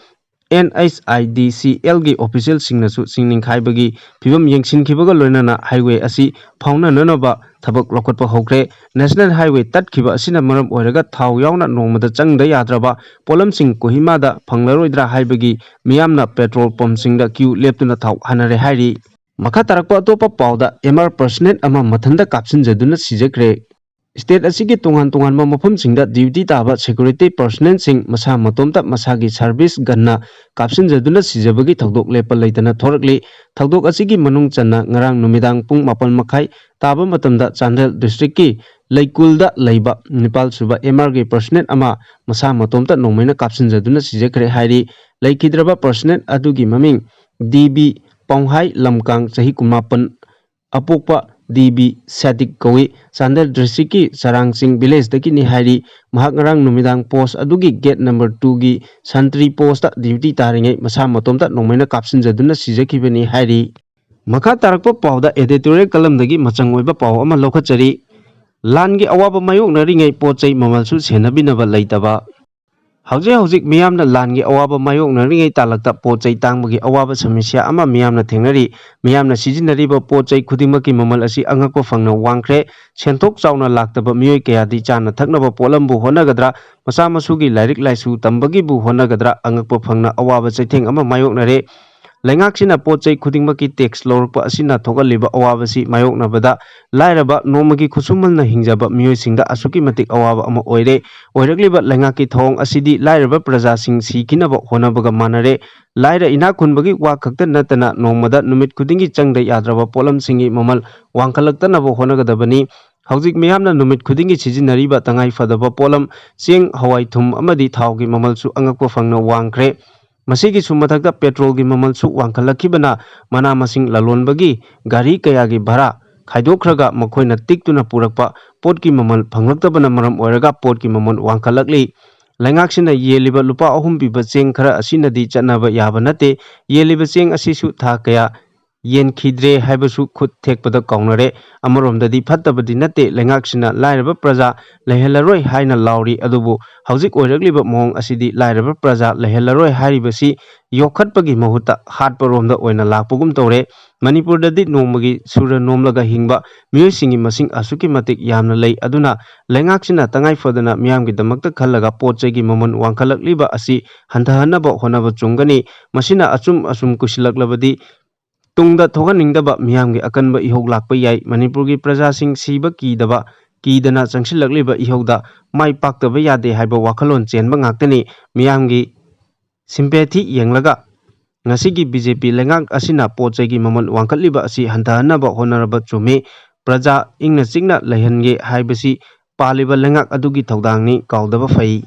NHIDCLꯒꯤ officialꯁꯤꯡꯅꯁꯨ ꯆꯤꯡ ꯅꯤꯡꯈꯥꯏꯕꯒꯤ ꯐꯤꯕꯝ ꯌꯦꯡꯁꯤꯟꯈꯤꯕꯒ ꯂꯣꯏꯅꯅ highway ꯑꯁꯤ ꯐꯥꯎꯅꯅꯅꯕ ꯊꯕꯛ ꯂꯧꯈꯠꯄ ꯍꯧꯈ꯭ꯔꯦ꯫ National Highway ꯇꯠꯈꯤꯕ ꯑꯁꯤꯅ ꯃꯔꯝ ꯑꯣꯏꯔꯒ ꯊꯥꯎ ꯌꯥꯎꯅ ꯅꯣꯡꯃꯗ ꯆꯪꯗ ꯌꯥꯗ꯭ꯔꯕ ꯄꯣꯠꯂꯝꯁꯤꯡ ꯀꯣꯍꯤꯃꯥꯗ ꯐꯪꯂꯔꯣꯏꯗ꯭ꯔꯥ ꯍꯥꯏꯕꯒꯤ ꯃꯤꯌꯥꯝꯅ petrol pumpꯁꯤꯡꯗ queue ꯂꯦꯞꯇꯨꯅ ꯊꯥꯎ ꯍꯥꯟꯅꯔꯦ ꯍꯥꯏꯔꯤ꯫ ꯃꯈꯥ ꯇꯥꯔꯛꯄ ꯑꯇꯣꯞꯄ ꯄꯥꯎꯗ, MR personnel ꯑꯃ ꯃꯊꯟꯇ ꯀꯥꯞꯁꯤꯟꯖꯗꯨꯅ ꯁꯤꯖꯈ꯭ꯔꯦ꯫ State ꯑꯁꯤꯒꯤ ꯇꯣꯉꯥꯟ ꯇꯣꯉꯥꯟꯕ ꯃꯐꯝꯁꯤꯡꯗ duty ꯇꯥꯕ security personnelꯁꯤꯡ ꯃꯁꯥ ꯃꯇꯣꯝꯇ ꯃꯁꯥꯒꯤ service gunꯅ ꯀꯥꯞꯁꯤꯟꯖꯗꯨꯅ ꯁꯤꯖꯕꯒꯤ ꯊꯧꯗꯣꯛ ꯂꯦꯞꯄ ꯂꯩꯇꯅ ꯊꯣꯔꯛꯂꯤ꯫ ꯊꯧꯗꯣꯛ ꯑꯁꯤꯒꯤ ꯃꯅꯨꯡ ꯆꯟꯅ ꯉꯔꯥꯡ ꯅꯨꯃꯤꯗꯥꯡ ꯄꯨꯡ ꯃꯥꯄꯟ ꯃꯈꯥꯏ ꯇꯥꯕ ꯃꯇꯝꯗ ꯆꯥꯟꯗꯦꯜ districtꯀꯤ ꯂꯩꯀꯨꯜꯗ ꯂꯩꯕ ꯅꯤꯄꯥꯜ ꯁꯨꯕ MRꯒꯤ personnel ꯑꯃ ꯃꯁꯥ ꯃꯇꯣꯝꯇ ꯅꯣꯡꯃꯩꯅ ꯀꯥꯞꯁꯤꯟꯖꯗꯨꯅ ꯁꯤꯖꯈ꯭ꯔꯦ ꯍꯥꯏꯔꯤ꯫ ꯂꯩꯈꯤꯗ꯭ꯔꯕ personnel ꯑꯗꯨꯒꯤ ꯃꯃꯤꯡ DB ꯄꯥꯎꯍꯥꯏ ꯂꯝꯀꯥꯡ, ꯆꯍꯤ ꯀꯨꯟꯃꯥꯄꯟ, ꯑꯄꯣꯛꯄ DB ꯁꯦꯗꯤꯛ ꯀꯧꯏ꯫ ꯆꯥꯟꯗꯦꯜ districtꯀꯤ ꯆꯔꯥꯡꯆꯤꯡ villageꯗꯒꯤꯅꯤ ꯍꯥꯏꯔꯤ꯫ ꯃꯍꯥꯛ ꯉꯔꯥꯡ ꯅꯨꯃꯤꯗꯥꯡ post ꯑꯗꯨꯒꯤ gate number twoꯒꯤ sentry postꯇ duty ꯇꯥꯔꯤꯉꯩ ꯃꯁꯥ ꯃꯇꯣꯝꯇ ꯅꯣꯡꯃꯩꯅ ꯀꯥꯞꯁꯤꯟꯖꯗꯨꯅ ꯁꯤꯖꯈꯤꯕꯅꯤ ꯍꯥꯏꯔꯤ꯫ ꯃꯈꯥ ꯇꯥꯔꯛꯄ ꯄꯥꯎꯗ editorial columnꯗꯒꯤ ꯃꯆꯪ ꯑꯣꯏꯕ ꯄꯥꯎ ꯑꯃ ꯂꯧꯈꯠꯆꯔꯤ꯫ ꯂꯥꯟꯒꯤ ꯑꯋꯥꯕ ꯃꯥꯌꯣꯛꯅꯔꯤꯉꯩ ꯄꯣꯠ ꯆꯩ ꯃꯃꯜꯁꯨ ꯁꯦꯟꯅꯕꯤꯅꯕ ꯂꯩꯇꯕ꯫ ꯍꯧꯖꯤꯛ ꯍꯧꯖꯤꯛ ꯃꯤꯌꯥꯝꯅ ꯂꯥꯟꯒꯤ ꯑꯋꯥꯕ ꯃꯥꯌꯣꯛꯅꯔꯤꯉꯩ ꯇꯥꯂꯛꯇ ꯄꯣꯠ ꯆꯩ ꯇꯥꯡꯕꯒꯤ ꯑꯋꯥꯕ ꯁꯃꯁ꯭ꯌꯥ ꯑꯃ ꯃꯤꯌꯥꯝꯅ ꯊꯦꯡꯅꯔꯤ꯫ ꯃꯤꯌꯥꯝꯅ ꯁꯤꯖꯤꯟꯅꯔꯤꯕ ꯄꯣꯠ ꯆꯩ ꯈꯨꯗꯤꯡꯃꯛꯀꯤ ꯃꯃꯜ ꯑꯁꯤ ꯑꯉꯛꯄ ꯐꯪꯅ ꯋꯥꯡꯈ꯭ꯔꯦ꯫ ꯁꯦꯟꯊꯣꯛ ꯆꯥꯎꯅ ꯂꯥꯛꯇꯕ ꯃꯤꯑꯣꯏ ꯀꯌꯥꯗꯤ ꯆꯥꯅ ꯊꯛꯅꯕ ꯄꯣꯠꯂꯝꯕꯨ ꯍꯣꯠꯅꯒꯗ꯭ꯔꯥ, ꯃꯆꯥ ꯃꯁꯨꯒꯤ ꯂꯥꯏꯔꯤꯛ ꯂꯥꯏꯁꯨ ꯇꯝꯕꯒꯤꯕꯨ ꯍꯣꯠꯅꯒꯗ꯭ꯔꯥ, ꯑꯉꯛꯄ ꯐꯪꯅ ꯑꯋꯥꯕ ꯆꯩꯊꯦꯡ ꯑꯃ ꯃꯥꯌꯣꯛꯅꯔꯦ꯫ ꯂꯩꯉꯥꯛꯁꯤꯅ ꯄꯣꯠ ꯆꯩ ꯈꯨꯗꯤꯡꯃꯛꯀꯤ tax ꯂꯧꯔꯛꯄ ꯑꯁꯤꯅ ꯊꯣꯛꯍꯜꯂꯤꯕ ꯑꯋꯥꯕꯁꯤ ꯃꯥꯌꯣꯛꯅꯕꯗ ꯂꯥꯏꯔꯕ ꯅꯣꯡꯃꯒꯤ ꯈꯨꯠꯁꯨꯃꯜꯅ ꯍꯤꯡꯖꯕ ꯃꯤꯑꯣꯏꯁꯤꯡꯗ ꯑꯁꯨꯛꯀꯤ ꯃꯇꯤꯛ ꯑꯋꯥꯕ ꯑꯃ ꯑꯣꯏꯔꯦ꯫ ꯑꯣꯏꯔꯛꯂꯤꯕ ꯂꯩꯉꯥꯛꯀꯤ ꯊꯧꯑꯣꯡ ꯑꯁꯤꯗꯤ ꯂꯥꯏꯔꯕ ꯄ꯭ꯔꯖꯥꯁꯤꯡ ꯁꯤꯈꯤꯅꯕ ꯍꯣꯠꯅꯕꯒ ꯃꯥꯟꯅꯔꯦ꯫ ꯂꯥꯏꯔ ꯏꯅꯥꯛ ꯈꯨꯟꯕꯒꯤ ꯋꯥ ꯈꯛꯇ ꯅꯠꯇꯅ ꯅꯣꯡꯃꯗ ꯅꯨꯃꯤꯠ ꯈꯨꯗꯤꯡꯒꯤ ꯆꯪꯗ ꯌꯥꯗ꯭ꯔꯕ ꯄꯣꯠꯂꯝꯁꯤꯡꯒꯤ ꯃꯃꯜ ꯋꯥꯡꯈꯠꯂꯛꯇꯅꯕ ꯍꯣꯠꯅꯒꯗꯕꯅꯤ꯫ ꯍꯧꯖꯤꯛ ꯃꯤꯌꯥꯝꯅ ꯅꯨꯃꯤꯠ ꯈꯨꯗꯤꯡꯒꯤ ꯁꯤꯖꯤꯟꯅꯔꯤꯕ ꯇꯉꯥꯏ ꯐꯗꯕ ꯄꯣꯠꯂꯝ ꯆꯦꯡ, ꯍꯋꯥꯏ, ꯊꯨꯝ ꯑꯃꯗꯤ ꯊꯥꯎꯒꯤ ꯃꯃꯜꯁꯨ ꯑꯉꯛꯄ ꯐꯪꯅ ꯋꯥꯡꯈ꯭ꯔꯦ꯫ ꯃꯁꯤꯒꯤꯁꯨ ꯃꯊꯛꯇ petrolꯒꯤ ꯃꯃꯜꯁꯨ ꯋꯥꯡꯈꯠꯂꯛꯈꯤꯕꯅ ꯃꯅꯥ ꯃꯁꯤꯡ ꯂꯂꯣꯟꯕꯒꯤ ꯒꯥꯔꯤ ꯀꯌꯥꯒꯤ ꯚꯔꯥ ꯈꯥꯏꯗꯣꯛꯈ꯭ꯔꯒ ꯃꯈꯣꯏꯅ ꯇꯤꯛꯇꯨꯅ ꯄꯨꯔꯛꯄ ꯄꯣꯠꯀꯤ ꯃꯃꯜ ꯐꯪꯂꯛꯇꯕꯅ ꯃꯔꯝ ꯑꯣꯏꯔꯒ ꯄꯣꯠꯀꯤ ꯃꯃꯜ ꯋꯥꯡꯈꯠꯂꯛꯂꯤ꯫ ꯂꯩꯉꯥꯛꯁꯤꯅ ꯌꯦꯜꯂꯤꯕ ꯂꯨꯄꯥ ꯑꯍꯨꯝ ꯄꯤꯕ ꯆꯦꯡ ꯈꯔ ꯑꯁꯤꯅꯗꯤ ꯆꯠꯅꯕ ꯌꯥꯕ ꯅꯠꯇꯦ꯫ ꯌꯦꯜꯂꯤꯕ ꯆꯦꯡ ꯑꯁꯤꯁꯨ ꯊꯥ ꯀꯌꯥ ꯌꯦꯟꯈꯤꯗ꯭ꯔꯦ ꯍꯥꯏꯕꯁꯨ ꯈꯨꯠ ꯊꯦꯛꯄꯗ ꯀꯥꯎꯅꯔꯦ꯫ ꯑꯃꯔꯣꯝꯗꯗꯤ ꯐꯠꯇꯕꯗꯤ ꯅꯠꯇꯦ, ꯂꯩꯉꯥꯛꯁꯤꯅ ꯂꯥꯏꯔꯕ ꯄ꯭ꯔꯖꯥ ꯂꯩꯍꯜꯂꯔꯣꯏ ꯍꯥꯏꯅ ꯂꯥꯎꯔꯤ꯫ ꯑꯗꯨꯕꯨ ꯍꯧꯖꯤꯛ ꯑꯣꯏꯔꯛꯂꯤꯕ ꯃꯑꯣꯡ ꯑꯁꯤꯗꯤ ꯂꯥꯏꯔꯕ ꯄ꯭ꯔꯖꯥ ꯂꯩꯍꯜꯂꯔꯣꯏ ꯍꯥꯏꯔꯤꯕꯁꯤ ꯌꯣꯛꯈꯠꯄꯒꯤ ꯃꯍꯨꯠꯇ ꯍꯥꯠꯄꯔꯣꯝꯗ ꯑꯣꯏꯅ ꯂꯥꯛꯄꯒꯨꯝ ꯇꯧꯔꯦ꯫ ꯃꯅꯤꯄꯨꯔꯗꯗꯤ ꯅꯣꯡꯃꯒꯤ ꯁꯨꯔ ꯅꯣꯝꯂꯒ ꯍꯤꯡꯕ ꯃꯤꯑꯣꯏꯁꯤꯡꯒꯤ ꯃꯁꯤꯡ ꯑꯁꯨꯛꯀꯤ ꯃꯇꯤꯛ ꯌꯥꯝꯅ ꯂꯩ꯫ ꯑꯗꯨꯅ ꯂꯩꯉꯥꯛꯁꯤꯅ ꯇꯉꯥꯏ ꯐꯗꯅ ꯃꯤꯌꯥꯝꯒꯤꯗꯃꯛꯇ ꯈꯜꯂꯒ ꯄꯣꯠ ꯆꯩꯒꯤ ꯃꯃꯜ ꯋꯥꯡꯈꯠꯂꯛꯂꯤꯕ ꯑꯁꯤ ꯍꯟꯊꯍꯟꯅꯕ ꯍꯣꯠꯅꯕ ꯆꯨꯝꯒꯅꯤ꯫ ꯃꯁꯤꯅ ꯑꯆꯨꯝ ꯑꯁꯨꯝ ꯀꯨꯏꯁꯤꯜꯂꯛꯂꯕꯗꯤ ꯇꯨꯡꯗ ꯊꯣꯛꯍꯟꯅꯤꯡꯗꯕ ꯃꯤꯌꯥꯝꯒꯤ ꯑꯀꯟꯕ ꯏꯍꯧ ꯂꯥꯛꯄ ꯌꯥꯏ꯫ ꯃꯅꯤꯄꯨꯔꯒꯤ ꯄ꯭ꯔꯖꯥꯁꯤꯡ ꯁꯤꯕ ꯀꯤꯗꯕ, ꯀꯤꯗꯅ ꯆꯪꯁꯤꯜꯂꯛꯂꯤꯕ ꯏꯍꯧꯗ ꯃꯥꯏ ꯄꯥꯛꯇꯕ ꯌꯥꯗꯦ ꯍꯥꯏꯕ ꯋꯥꯈꯜꯂꯣꯟ ꯆꯦꯟꯕ ꯉꯥꯛꯇꯅꯤ ꯃꯤꯌꯥꯝꯒꯤ sympathy ꯌꯦꯡꯂꯒ ꯉꯁꯤꯒꯤ ꯕꯤ ꯖꯦ ꯄꯤ ꯂꯩꯉꯥꯛ ꯑꯁꯤꯅ ꯄꯣꯠ ꯆꯩꯒꯤ ꯃꯃꯜ ꯋꯥꯡꯈꯠꯂꯤꯕ ꯑꯁꯤ ꯍꯟꯊꯍꯟꯅꯕ ꯍꯣꯠꯅꯔꯕ ꯆꯨꯝꯃꯤ꯫ ꯄ꯭ꯔꯖꯥ ꯏꯪꯅ ꯆꯤꯛꯅ ꯂꯩꯍꯟꯒꯦ ꯍꯥꯏꯕꯁꯤ ꯄꯥꯜꯂꯤꯕ ꯂꯩꯉꯥꯛ ꯑꯗꯨꯒꯤ ꯊꯧꯗꯥꯡꯅꯤ, ꯀꯥꯎꯗꯕ ꯐꯩ꯫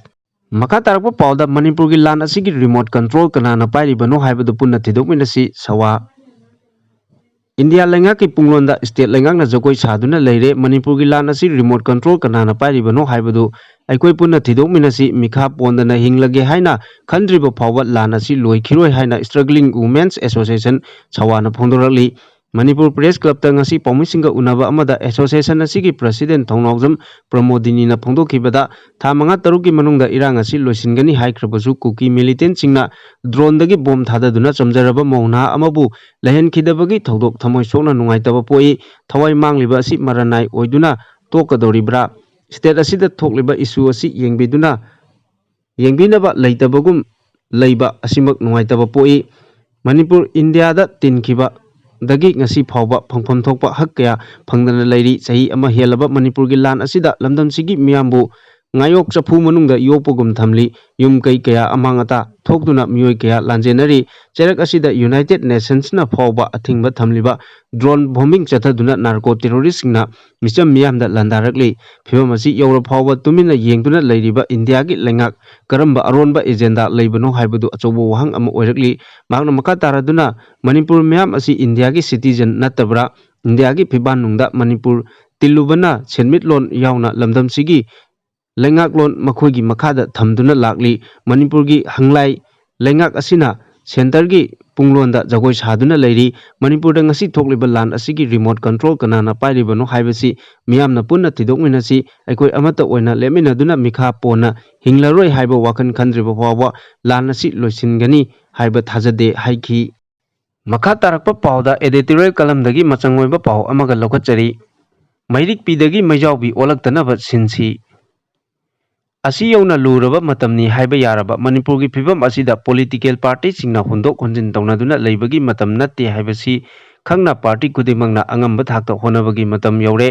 ꯃꯈꯥ ꯇꯥꯔꯛꯄ ꯄꯥꯎꯗ ꯃꯅꯤꯄꯨꯔꯒꯤ ꯂꯥꯟ ꯑꯁꯤꯒꯤ remote control ꯀꯅꯥꯅ ꯄꯥꯏꯔꯤꯕꯅꯣ ꯍꯥꯏꯕꯗꯨ ꯄꯨꯟꯅ ꯊꯤꯗꯣꯛꯃꯤꯟꯅꯁꯤ꯫ ꯁꯋꯥ꯫ ꯏꯟꯗꯤꯌꯥ ꯂꯩꯉꯥꯛꯀꯤ ꯄꯨꯡꯂꯣꯟꯗ state ꯂꯩꯉꯥꯛꯅ ꯖꯒꯣꯏ ꯁꯥꯗꯨꯅ ꯂꯩꯔꯦ꯫ ꯃꯅꯤꯄꯨꯔꯒꯤ ꯂꯥꯟ ꯑꯁꯤ remote control ꯀꯅꯥꯅ ꯄꯥꯏꯔꯤꯕꯅꯣ ꯍꯥꯏꯕꯗꯨ ꯑꯩꯈꯣꯏ ꯄꯨꯟꯅ ꯊꯤꯗꯣꯛꯃꯤꯟꯅꯁꯤ꯫ ꯃꯤꯈꯥ ꯄꯣꯟꯗꯅ ꯍꯤꯡꯂꯒꯦ ꯍꯥꯏꯅ ꯈꯟꯗ꯭ꯔꯤꯕ ꯐꯥꯎꯕ ꯂꯥꯟ ꯑꯁꯤ ꯂꯣꯏꯈꯤꯔꯣꯏ ꯍꯥꯏꯅ Struggling Women's Association ꯁꯋꯥꯅ ꯐꯣꯡꯗꯣꯔꯛꯂꯤ꯫ Manipur Press Clubꯇ ꯉꯁꯤ ꯄꯥꯎꯃꯤꯁꯤꯡꯒ ꯎꯅꯕ ꯑꯃꯗ association ꯑꯁꯤꯒꯤ president ꯊꯧꯅꯥꯎꯖꯝ ꯄ꯭ꯔꯃꯣꯗꯤꯅꯤꯅ ꯐꯣꯡꯗꯣꯛꯈꯤꯕꯗ, ꯊꯥ ꯃꯉꯥ ꯇꯔꯨꯛꯀꯤ ꯃꯅꯨꯡꯗ ꯏꯔꯥꯡ ꯑꯁꯤ ꯂꯣꯏꯁꯤꯟꯒꯅꯤ ꯍꯥꯏꯈ꯭ꯔꯕꯁꯨ ꯀꯨꯀꯤ militantꯁꯤꯡꯅ droneꯗꯒꯤ bomb ꯊꯥꯗꯗꯨꯅ ꯆꯝꯖꯔꯕ ꯃꯧ ꯅꯍꯥ ꯑꯃꯕꯨ ꯂꯩꯍꯟꯈꯤꯗꯕꯒꯤ ꯊꯧꯗꯣꯛ ꯊꯃꯣꯏ ꯁꯣꯛꯅ ꯅꯨꯡꯉꯥꯏꯇꯕ ꯄꯣꯛꯏ꯫ ꯊꯋꯥꯏ ꯃꯥꯡꯂꯤꯕ ꯑꯁꯤ ꯃꯔꯅꯥꯏ ꯑꯣꯏꯗꯨꯅ ꯇꯣꯛꯀꯗꯧꯔꯤꯕ꯭ꯔꯥ? State ꯑꯁꯤꯗ ꯊꯣꯛꯂꯤꯕ issue ꯑꯁꯤ ꯌꯦꯡꯕꯤꯗꯨꯅ, ꯌꯦꯡꯕꯤꯅꯕ ꯂꯩꯇꯕꯒꯨꯝ ꯂꯩꯕ ꯑꯁꯤꯃꯛ ꯅꯨꯡꯉꯥꯏꯇꯕ ꯄꯣꯛꯏ꯫ ꯃꯅꯤꯄꯨꯔ ꯏꯟꯗꯤꯌꯥꯗ ꯇꯤꯟꯈꯤꯕꯗꯒꯤ ꯉꯁꯤ ꯐꯥꯎꯕ ꯐꯪꯐꯝ ꯊꯣꯛꯄ ꯍꯛ ꯀꯌꯥ ꯐꯪꯗꯅ ꯂꯩꯔꯤ꯫ ꯆꯍꯤ ꯑꯃ ꯍꯦꯜꯂꯕ ꯃꯅꯤꯄꯨꯔꯒꯤ ꯂꯥꯟ ꯑꯁꯤꯗ ꯂꯝꯗꯝꯁꯤꯒꯤ ꯃꯤꯌꯥꯝꯕꯨ ꯉꯥꯌꯣꯛ ꯆꯐꯨ ꯃꯅꯨꯡꯗ ꯌꯣꯛꯄꯒꯨꯝ ꯊꯝꯂꯤ꯫ ꯌꯨꯝ ꯀꯩ ꯀꯌꯥ ꯑꯃꯥꯡ ꯑꯇꯥ ꯊꯣꯛꯇꯨꯅ ꯃꯤꯑꯣꯏ ꯀꯌꯥ ꯂꯥꯟꯖꯦꯟꯅꯔꯤ꯫ ꯆꯩꯔꯛ ꯑꯁꯤꯗ United Nationsꯅ ꯐꯥꯎꯕ ꯑꯊꯤꯡꯕ ꯊꯝꯂꯤꯕ drone bombing ꯆꯠꯊꯗꯨꯅ narco terroristꯁꯤꯡꯅ ꯃꯤꯆꯝ ꯃꯤꯌꯥꯝꯗ ꯂꯥꯟꯗꯥꯔꯛꯂꯤ꯫ ꯐꯤꯚꯝ ꯑꯁꯤ ꯌꯧꯔ ꯐꯥꯎꯕ ꯇꯨꯃꯤꯟꯅ ꯌꯦꯡꯗꯨꯅ ꯂꯩꯔꯤꯕ ꯏꯟꯗꯤꯌꯥꯒꯤ ꯂꯩꯉꯥꯛ ꯀꯔꯝꯕ ꯑꯔꯣꯟꯕ agenda ꯂꯩꯕꯅꯣ ꯍꯥꯏꯕꯗꯨ ꯑꯆꯧꯕ ꯋꯥꯍꯪ ꯑꯃ ꯑꯣꯏꯔꯛꯂꯤ꯫ ꯃꯍꯥꯛꯅ ꯃꯈꯥ ꯇꯥꯔꯗꯨꯅ, ꯃꯅꯤꯄꯨꯔ ꯃꯤꯌꯥꯝ ꯑꯁꯤ ꯏꯟꯗꯤꯌꯥꯒꯤ citizen ꯅꯠꯇꯕ꯭ꯔꯥ? ꯏꯟꯗꯤꯌꯥꯒꯤ ꯐꯤꯕꯥꯟꯅꯨꯡꯗ ꯃꯅꯤꯄꯨꯔ ꯇꯤꯜꯂꯨꯕꯅ ꯁꯦꯟꯃꯤꯠꯂꯣꯟ ꯌꯥꯎꯅ ꯂꯝꯗꯝꯁꯤꯒꯤ ꯂꯩꯉꯥꯛꯂꯣꯟ ꯃꯈꯣꯏꯒꯤ ꯃꯈꯥꯗ ꯊꯝꯗꯨꯅ ꯂꯥꯛꯂꯤ꯫ ꯃꯅꯤꯄꯨꯔꯒꯤ ꯍꯪꯂꯥꯏ ꯂꯩꯉꯥꯛ ꯑꯁꯤꯅ ꯁꯦꯟꯇꯔꯒꯤ ꯄꯨꯡꯂꯣꯟꯗ ꯖꯒꯣꯏ ꯁꯥꯗꯨꯅ ꯂꯩꯔꯤ꯫ ꯃꯅꯤꯄꯨꯔꯗ ꯉꯁꯤ ꯊꯣꯛꯂꯤꯕ ꯂꯥꯟ ꯑꯁꯤꯒꯤ ꯔꯤꯃꯣꯠ ꯀꯟꯇ꯭ꯔꯣꯜ ꯀꯅꯥꯅ ꯄꯥꯏꯔꯤꯕꯅꯣ ꯍꯥꯏꯕꯁꯤ ꯃꯤꯌꯥꯝꯅ ꯄꯨꯟꯅ ꯊꯤꯗꯣꯛꯃꯤꯟꯅꯁꯤ꯫ ꯑꯩꯈꯣꯏ ꯑꯃꯠꯇ ꯑꯣꯏꯅ ꯂꯦꯞꯃꯤꯟꯅꯗꯨꯅ ꯃꯤꯈꯥ ꯄꯣꯟꯅ ꯍꯤꯡꯂꯔꯣꯏ ꯍꯥꯏꯕ ꯋꯥꯈꯜ ꯈꯟꯗ꯭ꯔꯤꯕ ꯐꯥꯎꯕ ꯂꯥꯟ ꯑꯁꯤ ꯂꯣꯏꯁꯤꯟꯒꯅꯤ ꯍꯥꯏꯕ ꯊꯥꯖꯗꯦ ꯍꯥꯏꯈꯤ꯫ ꯃꯈꯥ ꯇꯥꯔꯛꯄ ꯄꯥꯎꯗ editorial columnꯗꯒꯤ ꯃꯆꯪ ꯑꯣꯏꯕ ꯄꯥꯎ ꯑꯃꯒ ꯂꯧꯈꯠꯆꯔꯤ꯫ ꯃꯩꯔꯤꯛꯄꯤꯗꯒꯤ ꯃꯩꯖꯥꯎꯕꯤ ꯑꯣꯜꯂꯛꯇꯅꯕ ꯁꯤꯟꯁꯤ꯫ ꯑꯁꯤ ꯌꯧꯅ ꯂꯨꯔꯕ ꯃꯇꯝꯅꯤ ꯍꯥꯏꯕ ꯌꯥꯔꯕ ꯃꯅꯤꯄꯨꯔꯒꯤ ꯐꯤꯕꯝ ꯑꯁꯤꯗ political partyꯁꯤꯡꯅ ꯍꯣꯟꯗꯣꯛ ꯍꯣꯟꯖꯤꯟ ꯇꯧꯅꯗꯨꯅ ꯂꯩꯕꯒꯤ ꯃꯇꯝ ꯅꯠꯇꯦ ꯍꯥꯏꯕꯁꯤ ꯈꯪꯅ party ꯈꯨꯗꯤꯡꯃꯛꯅ ꯑꯉꯝꯕ ꯊꯥꯛꯇ ꯍꯣꯠꯅꯕꯒꯤ ꯃꯇꯝ ꯌꯧꯔꯦ꯫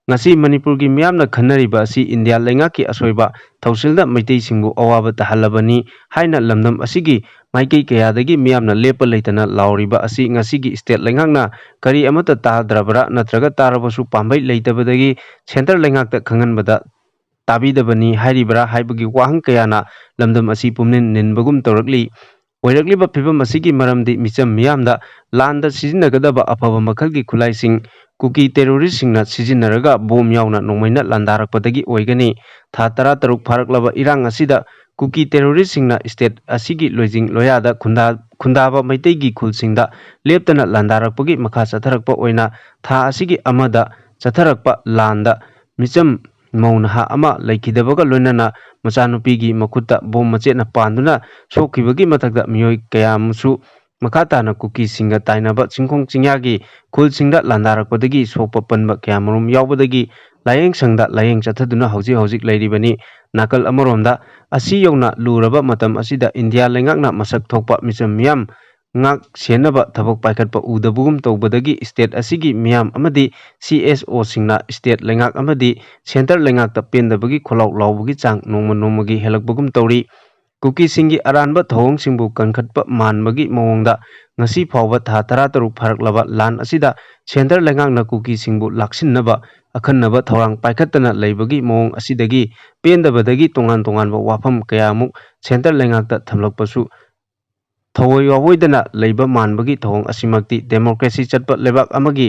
ꯉꯁꯤ ꯃꯅꯤꯄꯨꯔꯒꯤ ꯃꯤꯌꯥꯝꯅ ꯈꯟꯅꯔꯤꯕ ꯑꯁꯤ ꯏꯟꯗꯤꯌꯥ ꯂꯩꯉꯥꯛꯀꯤ ꯑꯁꯣꯏꯕ ꯊꯧꯁꯤꯜꯅ ꯃꯩꯇꯩꯁꯤꯡꯕꯨ ꯑꯋꯥꯕ ꯇꯥꯍꯜꯂꯕꯅꯤ ꯍꯥꯏꯅ ꯂꯝꯗꯝ ꯑꯁꯤꯒꯤ ꯃꯥꯏꯀꯩ ꯀꯌꯥꯗꯒꯤ ꯃꯤꯌꯥꯝꯅ ꯂꯦꯞꯄ ꯂꯩꯇꯅ ꯂꯥꯎꯔꯤꯕ ꯑꯁꯤ ꯉꯁꯤꯒꯤ state ꯂꯩꯉꯥꯛꯅ ꯀꯔꯤ ꯑꯃꯠꯇ ꯇꯥꯗ꯭ꯔꯕ꯭ꯔꯥ ꯅꯠꯇ꯭ꯔꯒ ꯇꯥꯔꯕꯁꯨ ꯄꯥꯝꯕꯩ ꯂꯩꯇꯕꯗꯒꯤ centre ꯂꯩꯉꯥꯛꯇ ꯈꯪꯍꯟꯕꯗ ꯇꯥꯕꯤꯗꯕꯅꯤ ꯍꯥꯏꯔꯤꯕ꯭ꯔꯥ ꯍꯥꯏꯕꯒꯤ ꯋꯥꯍꯪ ꯀꯌꯥꯅ ꯂꯝꯗꯝ ꯑꯁꯤ ꯄꯨꯝꯅꯤꯟ ꯅꯤꯟꯕꯒꯨꯝ ꯇꯧꯔꯛꯂꯤ꯫ ꯑꯣꯏꯔꯛꯂꯤꯕ ꯐꯤꯕꯝ ꯑꯁꯤꯒꯤ ꯃꯔꯝꯗꯤ ꯃꯤꯆꯝ ꯃꯤꯌꯥꯝꯗ ꯂꯥꯟꯗ ꯁꯤꯖꯤꯟꯅꯒꯗꯕ ꯑꯐꯕ ꯃꯈꯜꯒꯤ ꯈꯨꯠꯂꯥꯏꯁꯤꯡ ꯀꯨꯀꯤ terroristꯁꯤꯡꯅ ꯁꯤꯖꯤꯟꯅꯔꯒ ꯕꯣꯝ ꯌꯥꯎꯅ ꯅꯣꯡꯃꯩꯅ ꯂꯥꯟꯗꯥꯔꯛꯄꯗꯒꯤ ꯑꯣꯏꯒꯅꯤ꯫ ꯊꯥ ꯇꯔꯥꯇꯔꯨꯛ ꯐꯥꯔꯛꯂꯕ ꯏꯔꯥꯡ ꯑꯁꯤꯗ ꯀꯨꯀꯤ terroristꯁꯤꯡꯅ state ꯑꯁꯤꯒꯤ ꯂꯣꯏꯖꯤꯡ ꯂꯣꯌꯥꯗ ꯈꯨꯟꯗꯥ-, ꯈꯨꯟꯗꯥꯕ ꯃꯩꯇꯩꯒꯤ ꯈꯨꯜꯁꯤꯡꯗ ꯂꯦꯞꯇꯅ ꯂꯥꯟꯗꯥꯔꯛꯄꯒꯤ ꯃꯈꯥ ꯆꯠꯊꯔꯛꯄ ꯑꯣꯏꯅ ꯊꯥ ꯑꯁꯤꯒꯤ ꯑꯃꯗ ꯆꯠꯊꯔꯛꯄ ꯂꯥꯟꯗ ꯃꯤꯆꯝ ꯃꯧ ꯅꯍꯥ ꯑꯃ ꯂꯩꯈꯤꯗꯕꯒ ꯂꯣꯏꯅꯅ ꯃꯆꯥꯅꯨꯄꯤꯒꯤ ꯃꯈꯨꯠꯇ ꯕꯣꯝ ꯃꯆꯦꯠꯅ ꯄꯥꯟꯗꯨꯅ ꯁꯣꯛꯈꯤꯕꯒꯤ ꯃꯊꯛꯇ ꯃꯤꯑꯣꯏ ꯀꯌꯥ ꯑꯃꯁꯨ ꯃꯈꯥ ꯇꯥꯅ ꯀꯨꯀꯤꯁꯤꯡꯒ ꯇꯥꯏꯅꯕ ꯆꯤꯡꯈꯣꯡ ꯆꯤꯡꯌꯥꯒꯤ ꯈꯨꯜꯁꯤꯡꯗ ꯂꯥꯟꯗꯥꯔꯛꯄꯗꯒꯤ ꯁꯣꯛꯄ ꯄꯟꯕ ꯀꯌꯥꯃꯔꯨꯝ ꯌꯥꯎꯕꯗꯒꯤ ꯂꯥꯌꯦꯡ ꯁꯪꯗ ꯂꯥꯌꯦꯡ ꯆꯠꯊꯗꯨꯅ ꯍꯧꯖꯤꯛ ꯍꯧꯖꯤꯛ ꯂꯩꯔꯤꯕꯅꯤ꯫ ꯅꯥꯀꯜ ꯑꯃꯔꯣꯝꯗ, ꯑꯁꯤ ꯌꯧꯅ ꯂꯨꯔꯕ ꯃꯇꯝ ꯑꯁꯤꯗ ꯏꯟꯗꯤꯌꯥ ꯂꯩꯉꯥꯛꯅ ꯃꯁꯛ ꯊꯣꯛꯄ ꯃꯤꯆꯝ ꯃꯤꯌꯥꯝ ꯉꯥꯛ ꯁꯦꯟꯅꯕ ꯊꯕꯛ ꯄꯥꯏꯈꯠꯄ ꯎꯗꯕꯒꯨꯝ ꯇꯧꯕꯗꯒꯤ state ꯑꯁꯤꯒꯤ ꯃꯤꯌꯥꯝ ꯑꯃꯗꯤ CSOꯁꯤꯡꯅ state ꯂꯩꯉꯥꯛ ꯑꯃꯗꯤ centre ꯂꯩꯉꯥꯛꯇ ꯄꯦꯟꯗꯕꯒꯤ ꯈꯣꯜꯂꯥꯎ ꯂꯥꯎꯕꯒꯤ ꯆꯥꯡ ꯅꯣꯡꯃ ꯅꯣꯡꯃꯒꯤ ꯍꯦꯜꯂꯛꯄꯒꯨꯝ ꯇꯧꯔꯤ꯫ ꯀꯨꯀꯤꯁꯤꯡꯒꯤ ꯑꯔꯥꯟꯕ ꯊꯧꯑꯣꯡꯁꯤꯡꯕꯨ ꯀꯟꯈꯠꯄ ꯃꯥꯟꯕꯒꯤ ꯃꯑꯣꯡꯗ ꯉꯁꯤ ꯐꯥꯎꯕ ꯊꯥ ꯇꯔꯥꯇꯔꯨꯛ ꯐꯥꯔꯛꯂꯕ ꯂꯥꯟ ꯑꯁꯤꯗ centre ꯂꯩꯉꯥꯛꯅ ꯀꯨꯀꯤꯁꯤꯡꯕꯨ ꯂꯥꯛꯁꯤꯟꯅꯕ ꯑꯈꯟꯅꯕ ꯊꯧꯔꯥꯡ ꯄꯥꯏꯈꯠꯇꯅ ꯂꯩꯕꯒꯤ ꯃꯑꯣꯡ ꯑꯁꯤꯗꯒꯤ ꯄꯦꯟꯗꯕꯗꯒꯤ ꯇꯣꯉꯥꯟ ꯇꯣꯉꯥꯟꯕ ꯋꯥꯐꯝ ꯀꯌꯥꯃꯨꯛ centre ꯂꯩꯉꯥꯛꯇ ꯊꯝꯂꯛꯄꯁꯨ ꯊꯑꯣꯏ ꯋꯥꯑꯣꯏꯗꯅ ꯂꯩꯕ ꯃꯥꯟꯕꯒꯤ ꯊꯧꯑꯣꯡ ꯑꯁꯤꯃꯛꯇꯤ democracy ꯆꯠꯄ ꯂꯩꯕꯥꯛ ꯑꯃꯒꯤ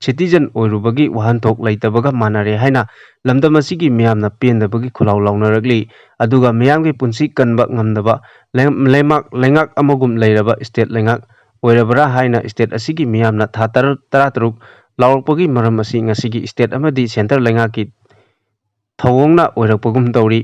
citizen ꯑꯣꯏꯔꯨꯕꯒꯤ ꯋꯥꯍꯟꯊꯣꯛ ꯂꯩꯇꯕꯒ ꯃꯥꯟꯅꯔꯦ ꯍꯥꯏꯅ ꯂꯝꯗꯝ ꯑꯁꯤꯒꯤ ꯃꯤꯌꯥꯝꯅ ꯄꯦꯟꯗꯕꯒꯤ ꯈꯨꯜꯂꯥꯎ ꯂꯥꯎꯅꯔꯛꯂꯤ꯫ ꯑꯗꯨꯒ ꯃꯤꯌꯥꯝꯒꯤ ꯄꯨꯟꯁꯤ ꯀꯟꯕ ꯉꯝꯗꯕ ꯂꯩ-, ꯂꯩꯃꯥꯛ-, ꯂꯩꯉꯥꯛ ꯑꯃꯒꯨꯝ ꯂꯩꯔꯕ state ꯂꯩꯉꯥꯛ ꯑꯣꯏꯔꯕ꯭ꯔꯥ ꯍꯥꯏꯅ state ꯑꯁꯤꯒꯤ ꯃꯤꯌꯥꯝꯅ ꯊꯥ ꯇꯔꯥ, ꯇꯔꯥꯇꯔꯨꯛ ꯂꯥꯎꯔꯛꯄꯒꯤ ꯃꯔꯝ ꯑꯁꯤ ꯉꯁꯤꯒꯤ state ꯑꯃꯗꯤ centre ꯂꯩꯉꯥꯛꯀꯤ ꯊꯧꯑꯣꯡꯅ ꯑꯣꯏꯔꯛꯄꯒꯨꯝ ꯇꯧꯔꯤ꯫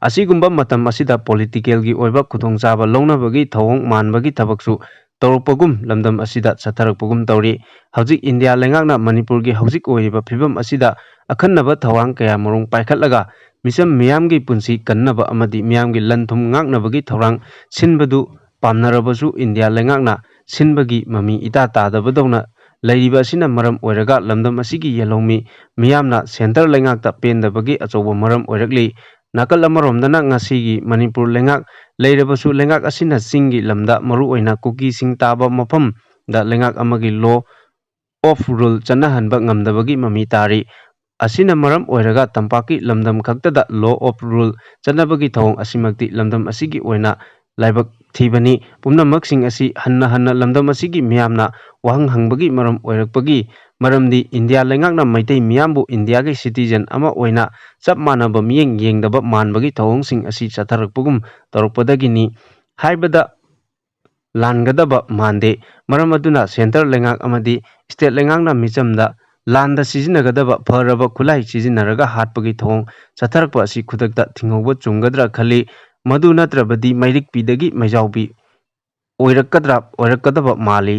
ꯑꯁꯤꯒꯨꯝꯕ ꯃꯇꯝ ꯑꯁꯤꯗ politicalꯒꯤ ꯑꯣꯏꯕ ꯈꯨꯗꯣꯡꯆꯥꯕ ꯂꯧꯅꯕꯒꯤ ꯊꯧꯑꯣꯡ ꯃꯥꯟꯕꯒꯤ ꯊꯕꯛꯁꯨ ꯇꯧꯔꯛꯄꯒꯨꯝ ꯂꯝꯗꯝ ꯑꯁꯤꯗ ꯆꯠꯊꯔꯛꯄꯒꯨꯝ ꯇꯧꯔꯤ꯫ ꯍꯧꯖꯤꯛ ꯏꯟꯗꯤꯌꯥ ꯂꯩꯉꯥꯛꯅ ꯃꯅꯤꯄꯨꯔꯒꯤ ꯍꯧꯖꯤꯛ ꯑꯣꯏꯔꯤꯕ ꯐꯤꯕꯝ ꯑꯁꯤꯗ ꯑꯈꯟꯅꯕ ꯊꯧꯔꯥꯡ ꯀꯌꯥꯃꯔꯨꯝ ꯄꯥꯏꯈꯠꯂꯒ ꯃꯤꯆꯝ ꯃꯤꯌꯥꯝꯒꯤ ꯄꯨꯟꯁꯤ ꯀꯟꯅꯕ ꯑꯃꯗꯤ ꯃꯤꯌꯥꯝꯒꯤ ꯂꯟ ꯊꯨꯝ ꯉꯥꯛꯅꯕꯒꯤ ꯊꯧꯔꯥꯡ ꯁꯤꯟꯕꯗꯨ ꯄꯥꯝꯅꯔꯕꯁꯨ ꯏꯟꯗꯤꯌꯥ ꯂꯩꯉꯥꯛꯅ ꯁꯤꯟꯕꯒꯤ ꯃꯃꯤ ꯏꯇꯥ ꯇꯥꯗꯕꯗꯧꯅ ꯂꯩꯔꯤꯕ ꯑꯁꯤꯅ ꯃꯔꯝ ꯑꯣꯏꯔꯒ ꯂꯝꯗꯝ ꯑꯁꯤꯒꯤ ꯌꯦꯜꯍꯧꯃꯤ ꯃꯤꯌꯥꯝꯅ centre ꯂꯩꯉꯥꯛꯇ ꯄꯦꯟꯗꯕꯒꯤ ꯑꯆꯧꯕ ꯃꯔꯝ ꯑꯣꯏꯔꯛꯂꯤ꯫ ꯅꯥꯀꯜ ꯑꯃꯔꯣꯝꯗꯅ ꯉꯁꯤꯒꯤ ꯃꯅꯤꯄꯨꯔ ꯂꯩꯉꯥꯛ ꯂꯩꯔꯕꯁꯨ ꯂꯩꯉꯥꯛ ꯑꯁꯤꯅ ꯆꯤꯡꯒꯤ ꯂꯝꯗ ꯃꯔꯨꯑꯣꯏꯅ ꯀꯨꯀꯤꯁꯤꯡ ꯇꯥꯕ ꯃꯐꯝꯗ ꯂꯩꯉꯥꯛ ꯑꯃꯒꯤ law of rule ꯆꯠꯅꯍꯟꯕ ꯉꯝꯗꯕꯒꯤ ꯃꯃꯤ ꯇꯥꯔꯤ꯫ ꯑꯁꯤꯅ ꯃꯔꯝ ꯑꯣꯏꯔꯒ ꯇꯝꯄꯥꯛꯀꯤ ꯂꯝꯗꯝ ꯈꯛꯇꯗ law of rule ꯆꯠꯅꯕꯒꯤ ꯊꯧꯑꯣꯡ ꯑꯁꯤꯃꯛꯇꯤ ꯂꯝꯗꯝ ꯑꯁꯤꯒꯤ ꯑꯣꯏꯅ ꯂꯥꯏꯕꯛ ꯊꯤꯕꯅꯤ꯫ ꯄꯨꯝꯅꯃꯛꯁꯤꯡ ꯑꯁꯤ ꯍꯟꯅ ꯍꯟꯅ ꯂꯝꯗꯝ ꯑꯁꯤꯒꯤ ꯃꯤꯌꯥꯝꯅ ꯋꯥꯍꯪ ꯍꯪꯕꯒꯤ ꯃꯔꯝ ꯑꯣꯏꯔꯛꯄꯒꯤ ꯃꯔꯝꯗꯤ ꯏꯟꯗꯤꯌꯥ ꯂꯩꯉꯥꯛꯅ ꯃꯩꯇꯩ ꯃꯤꯌꯥꯝꯕꯨ ꯏꯟꯗꯤꯌꯥꯒꯤ citizen ꯑꯃ ꯑꯣꯏꯅ ꯆꯞ ꯃꯥꯟꯅꯕ ꯃꯤꯠꯌꯦꯡ ꯌꯦꯡꯗꯕ ꯃꯥꯟꯕꯒꯤ ꯊꯧꯑꯣꯡꯁꯤꯡ ꯑꯁꯤ ꯆꯠꯊꯔꯛꯄꯒꯨꯝ ꯇꯧꯔꯛꯄꯗꯒꯤꯅꯤ ꯍꯥꯏꯕꯗ ꯂꯥꯟꯒꯗꯕ ꯃꯥꯟꯗꯦ꯫ ꯃꯔꯝ ꯑꯗꯨꯅ centre ꯂꯩꯉꯥꯛ ꯑꯃꯗꯤ state ꯂꯩꯉꯥꯛꯅ ꯃꯤꯆꯝꯗ ꯂꯥꯟꯗ ꯁꯤꯖꯤꯟꯅꯒꯗꯕ ꯐꯔꯕ ꯈꯨꯠꯂꯥꯏ ꯁꯤꯖꯤꯟꯅꯔꯒ ꯍꯥꯠꯄꯒꯤ ꯊꯧꯑꯣꯡ ꯆꯠꯊꯔꯛꯄ ꯑꯁꯤ ꯈꯨꯗꯛꯇ ꯊꯤꯡꯍꯧꯕ ꯆꯨꯝꯒꯗ꯭ꯔꯥ ꯈꯜꯂꯤ꯫ ꯃꯗꯨ ꯅꯠꯇ꯭ꯔꯕꯗꯤ ꯃꯩꯔꯤꯛꯄꯤꯗꯒꯤ ꯃꯩꯖꯥꯎꯕꯤ ꯑꯣꯏꯔꯛꯀꯗ꯭ꯔꯥ, ꯑꯣꯏꯔꯛꯀꯗꯕ ꯃꯥꯜꯂꯤ꯫